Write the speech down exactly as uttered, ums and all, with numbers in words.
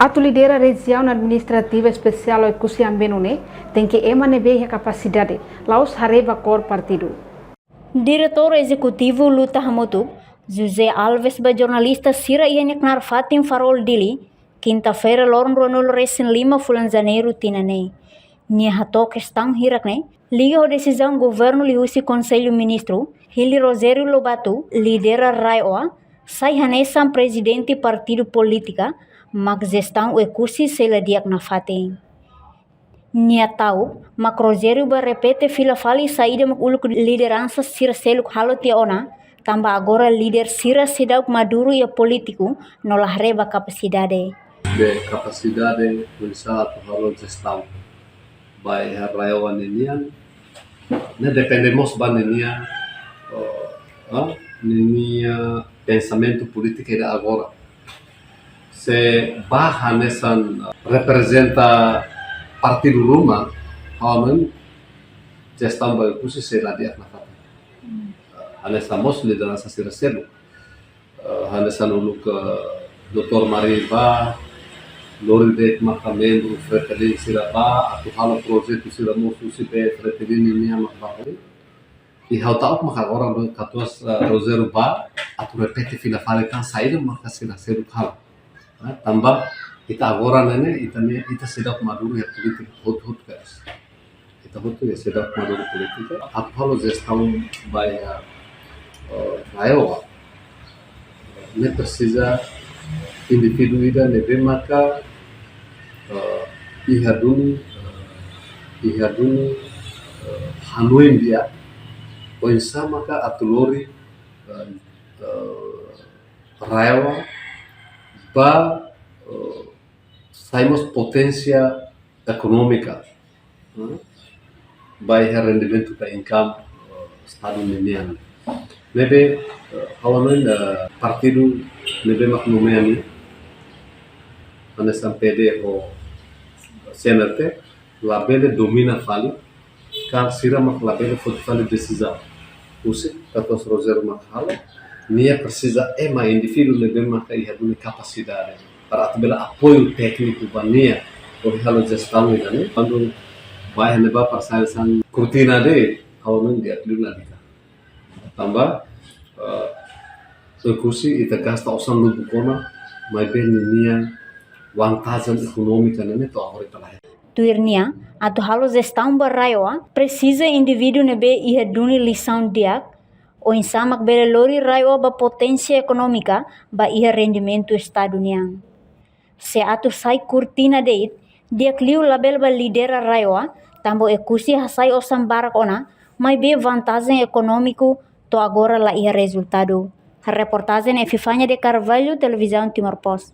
Atu lidera Rejiaun Administrativa Espesiál Oekusi Ambenu ne'e, tenke ema ne'ebé iha kapasidade, la'ós haree ba kór partidu. Diretór Ezekutivu Luta Hamutuk, José Alves, ba jornalista sira iha nia knaar fatin Farol, Dili, kinta-feira, loron ruanulu resin lima fulan Janeiru tinan ne'e. Nia hato'o kestaun hirak-ne'e liga ho desizaun governu liuhusi Konsellu Ministru, hili Rogério Lobato lidera RAEOA sai hanesan prezidente partidu polítika, mak jestaun Oekusi sei la di'ak nafatin. Nia ta'uk mak Rogério bá repete fila fali saida mak uluk lideransa sira seluk halo tiha ona, tanba agora líder sira seidauk maduru iha polítiku no la haree ba kapasidade. Be kapasidade oinsá atu halo jestaun ba iha RAEOA ninian, ne'e depende mós ba ninian, eh, ah, ninia pensamentu polítiku ida agora. Se bá hanesan reprezenta partidu ruma, ha'u hanoin jestaun ba Oekusi sei la di'ak nafatin. Hanesan mós lideransa sira seluk. Eh, hanesan uluk, eh, Doutór Mari bá, lori de'it maka membru Fretilin sira bá, atu halo projetu sira mós husi be Fretilin nian mak bá. I ha'u ta'uk maka agora do katuas, eh, Rogério bá, atu repete fila fali tan saida maka sira seluk halo. Eh, tanba ita agora ne'e, ita ne'e, ita seidauk maduru iha polítika hotu-hotu, guys. Ita hotu ne'e seidauk maduru polítika. Atu halo jestaun ba iha, eh, RAEOA, ne'e presiza indivíduu ida ne'ebé maka, eh, iha duni, eh, iha duni, eh, hanoin di'ak oinsá maka atu lori, eh, eh, RAEOA ba, eh, sai mós poténsia ekonómika, hmm, ba iha rendimentu ka income, eh, Estadu ninian. Ne'ebé, eh, ha'u hanoin, eh, partidu ne'ebé mak nomeia nia, hanesan PD ho CNRT, labele domina fali, ka sira mak labele foti fali desizaun. Husi katuas Rogério mak halo, nia presiza ema, indivíduu ne'ebé maka iha duni kapasidade para atu bele apoiu tékniku ba nia hodi halo jestaun ida-ne'e. Kuandu bá iha ne'ebá para sai hanesan kurtina de'it, ha'u hanoin di'ak liu ladika. Tanba, eh, Oekusi ita gasta osan lubuk ona, maibé ninia vantajen ekonómika ne'e to'o agora ita la hetan. Tuir nia, atu halo jestaun ba RAEOA, presiza indivíduu ne'ebé iha duni lisaun di'ak, oinsá mak bele lori RAEOA ba poténsia ekonómika, ba iha rendimentu Estadu nian. Se atu sai kurtina de'it, di'ak liu labele bá lidera RAEOA, tanba Oekusi hasai osan barak ona, maibé vantajen ekonómiku to'o agora la iha rezultadu. Reportajen Epifania de Carvalho, Televizaun Timor Post.